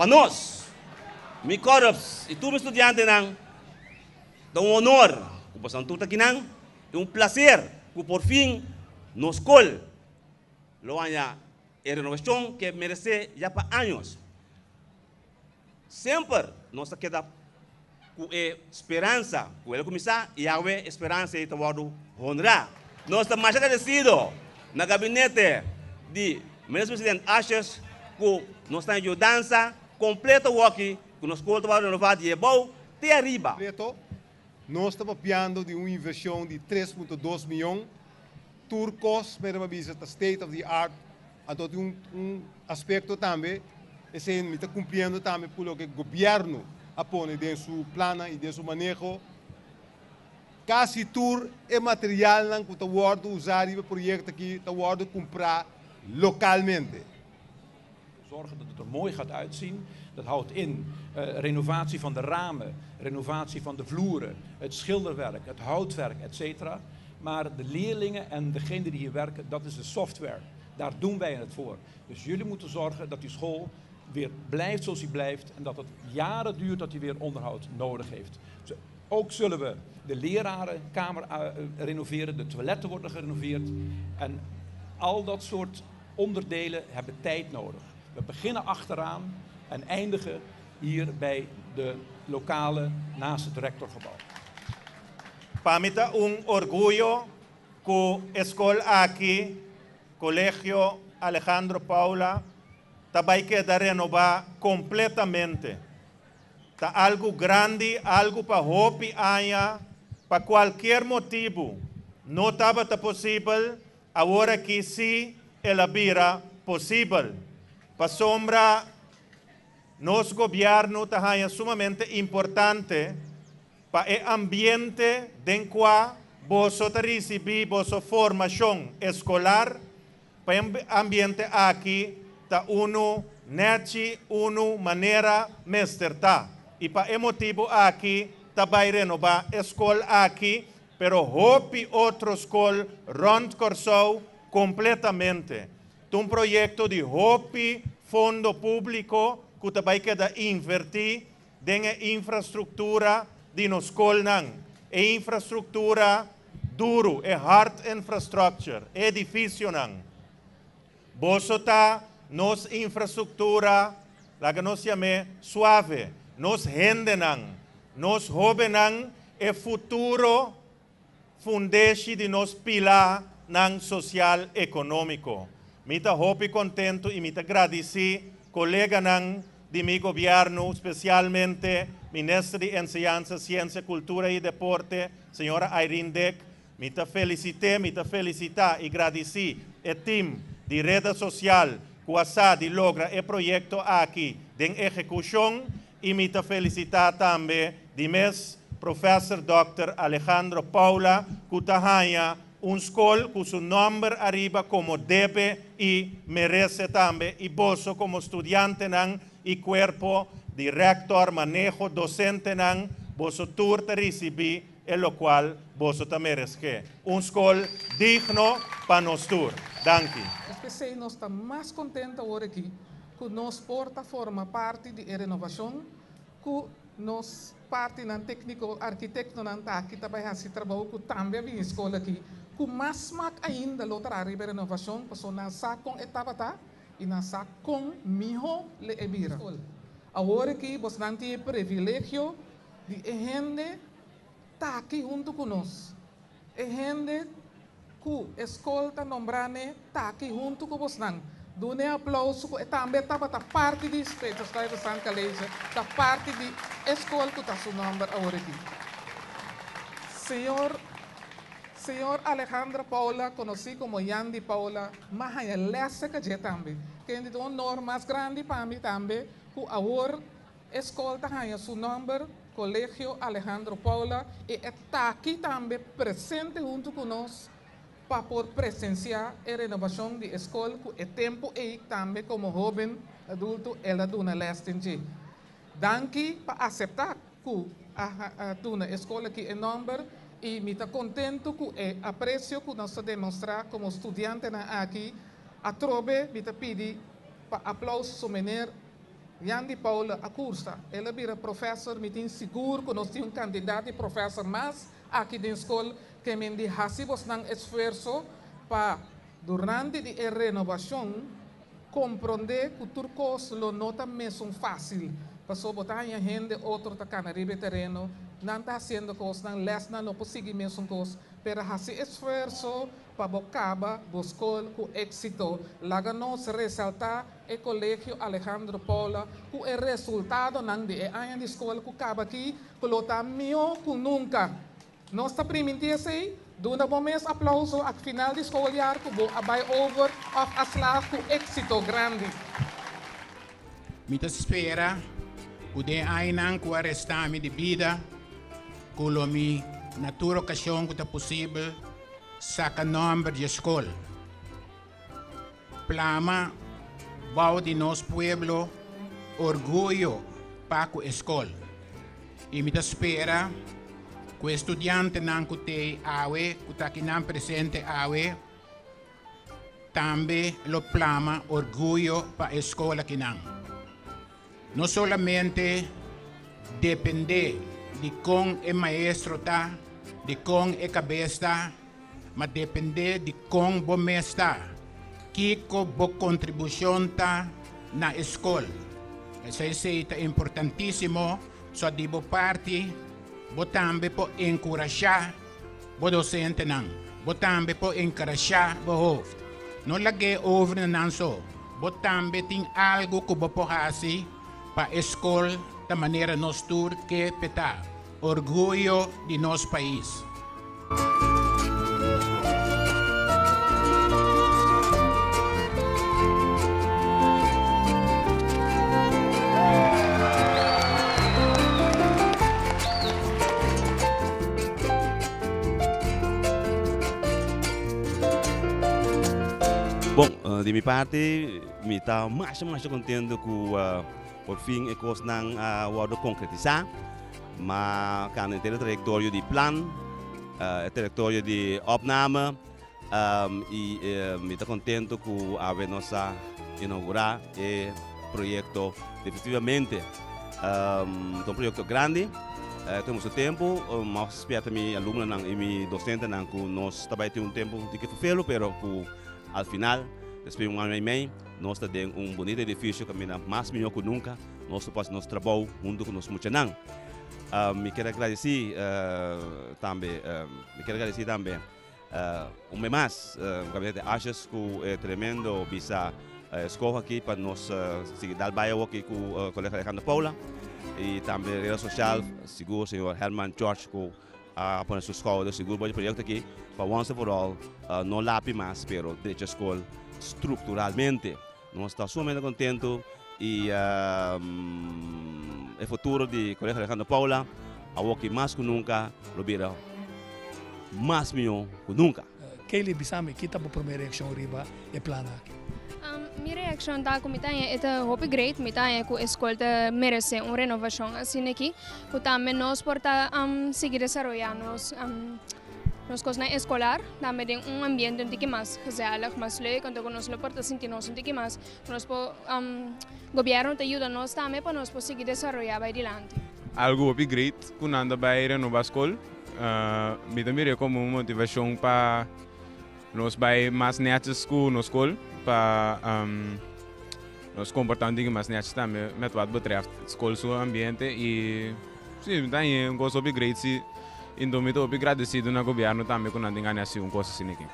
Pa nos, mi korps i tur mi studiantenan, ta un honor ku boso tur ta akinan i un plaser ku por fin nos skol lo haña e renovashon ku e meresé ya pa años. Semper nos ta keda ku e speransa ku el a kuminsá i awe e speransa ei ta wòrdu honrá. Nos ta masha agradesido na gabinete di Minister President Asjes ku nos ta yudansa kompleto awoki ku nos skol ta wòrdu renová di ebou te ariba. Completo, nos ta papiando di un inversion di 3.2 miyon. Tur cos, pero mi a bisa, ta state of the art. Anto tin un aspecto tambe, esey mi ta cumpliendo tambe cu loke gobierno a pone den su plannan y den su maneho. Casi tur e materialnan cu ta wordo usa riba e proyecto aki ta wordo cumpra localmente. Zorgen dat het er mooi gaat uitzien. Dat houdt in renovatie van de ramen, renovatie van de vloeren, het schilderwerk, het houtwerk, et cetera. Maar de leerlingen en degenen die hier werken, dat is de software. Daar doen wij het voor. Dus jullie moeten zorgen dat die school weer blijft zoals die blijft en dat het jaren duurt dat hij weer onderhoud nodig heeft. Dus ook zullen we de lerarenkamer renoveren, de toiletten worden gerenoveerd en al dat soort onderdelen hebben tijd nodig. We beginnen achteraan en eindigen hier bij de lokalen naast het rectorgebouw. Pa mi ta un orguyo ku e skol aki, Kolegio Alejandro Paula, ta bai keda renobá kompletamente. Ta algu grandi, algu pa hopi aña, pa kualkier motibu no tabata posibel, awor aki sí el a bira posibel. Pasobra nos gobièrnu ta haña sumamente importante pa e ambiente den kua boso ta risibí boso formashon eskolar, pa e ambiente aki ta unu nèchi, unu manera mester ta. I pa e motibu aki ta bai renobá e skol aki, pero hopi otro skol rònt Kòrsou kompletamente. Ta un proyekto di hopi fondo públiko ku ta bai keda invertí den e infrastruktura di nos skolnan, e infrastruktura duru, e hard infrastructure, e edifisionan. Boso ta nos infrastruktura, laga nos yam'é suave, nos hendenan, nos hóbennan, e futuro fundeshi di nos pilanan sosial ekonómiko. Mi ta hopi kontentu i mi ta gradisí koleganan di mi gobièrnu, spesialmente Minister di Enseñansa, Siensia, Kultura i Deporte, señora Irene Dick. Mi ta felisit'é, mi ta felisitá i gradisí e tim di Reda Sosial ku a sa di logra e proyekto aki den ehekushon i mi ta felisitá tambe di mes Professor Dòkter Alejandro Paula ku ta haña un skol ku su nòmber ariba komo debe i merese tambe i boso komo studiantenan i kuerpo di rèktor, maneho, dosentenan, boso tur ta risibí e lokual boso ta mereské, un skol digno pa nos tur. Danki. Es p'esei nos ta mas kontentu awor aki ku nos por ta forma parti di e renovashon ku nos partinan tékniko, arkitektonan ta aki ta bai hasi trabou ku tambe a bini skol aki ku mas smak ainda lo traha riba e renovashon pasobra nan sa kon e tabata i nan sa kon mihó le e bira. Awor aki bosnan tin e privilegio di e hende ta aki huntu ku nos. E hende ku e skol ta nombrá n'e ta aki huntu ku bosnan. Duna e aplauso ku e tambe tabata parti di Peter Stuyvesant College, ta parti di e skol ku ta su nòmber awor aki. Señor Señor Alejandro Paula, konosí komo Yandy Paula, m'a haña lès serka dje tambe. Kende ta un honor mas grandi pa mi tambe ku awor E skol ta haña su nòmber, Kolegio Alejandro Paula, i e ta aki tambe presente huntu ku nos pa por presensiá e renobashon di e skol ku e tempu ei tambe komo hóben adulto el a duna lès den dje. Danki pa aseptá ku a duna e skol aki e nòmber i mi ta kontentu ku e apresio ku nos ta demostrá komo studiantenan aki. Atrobe mi ta pidi pa aplauso su meneer. Yandi Paula a cursa, el a bira professor, mi tin sigur cu nos tin un cantidad di professor mas aki den scol, ke men di haci bosnan esfuerso pa durante di e renovacion compronde cu tur cos lo no ta mesun facil, paso bo ta haña hende otro ta cana riba e tereno, nan ta haciendo cosnan, lesnan no por sigui mesun cos, pero haci esfuerso pa bo caba bo scol cu exito. Laga nos resalta e Colegio Alejandro Paula cu e resultadonan di e aña di scol cu caba aki cu lo ta miho cu nunca. Nos ta priminti esey? Duna bo mes aplauso ak final di schooljaar cu bo a bay over of a slaag cu exito grandi. Mi ta spera cu den añanan cu a resta mi di bida cu lo mi na tur ocasion cu ta posibel saca nomber dje scol. Plama bou di nos pueblo orguyo pa ku e skol. I mi ta spera ku e studiantenan ku t'ei awe, ku ta akinan presente awe, tambe lo plama orguyo pa e skol akinan. No solamente dependé di kon e maestro ta, di kon e kabes ta, ma dependé di kon bo mes ta, kiko bo kontribushon ta na e skol. Esei ta importantísimo, so di bo parti bo tambe por enkurashá bo dosentenan, bo tambe por enkurashá bo hoofd. No lag'é over na nan so, bo tambe tin algu ku bo por hasi pa e skol ta manera nos tur ke p'e ta. Orguyo di nos pais. Bon, di mi parti mi ta masha masha contento cu por fin e cosnan a wordo concretisa. Ma cana henter e trayectorio di plan, e trayectorio di opname y mi ta contento cu awe nos a inaugura e proyecto definitivamente. Ta un proyecto grandi, ta mucho tempo, mas spierta mi alumnonan y mi docentenan cu nos ta bay tin un tempo un tiki fefelo pero cu al final despues di un aña y mei nos ta den un bonito edificio caminda mas miho cu nunca. Nos ta pasa nos trabou hunto ku nos muchanan. Mi kier a gradisí tambe, mi kier a gradisí tambe un bes mas Gabinete Asjes ku e tremendo bisa eskoho aki pa nos sigui dal bai awoki ku Colegio Alejandro Paula i tambe Reda Sosial, sigur señor Herman George ku a pone su skouder sigur bo e proyekto aki pa once and for all no lapi mas pero drecha skol strukturalmente. Nos ta sumamente contento y e futuro di Colegio Alejandro Paula awoki mas cu nunca lo bira mas miho cu nunca. Kaylee, bisa mi, ki ta bo prome reaccion riba e plan aki? Mi reaccion ta cu mi ta haña e ta hopi great, mi ta haña cu e scol ta merece un renovacion asina aki, cu tambe nos por ta sigui desaroya nos. Nos kosnan eskolar tambe den un ambiente un tiki mas gezellig, mas leuk, anto ku nos lo por ta sinti nos un tiki mas, ku nos por, gobièrnu ta yuda nos tambe pa nos por sigui desaroyá bai dilanti. Algu hopi great ku nan ta bai renoba skol. Mi ta mir'é komo un motivashon pa nos bai mas nètjes ku nos skol, pa nos komportá un tiki mas nètjes tambe met wat betreft skol su ambiente i si mi ta hañ'é un kos hopi great si. I mi ta hopi gradesido na gobièrnu tambe ku nan tin gana hasi un kos asina aki.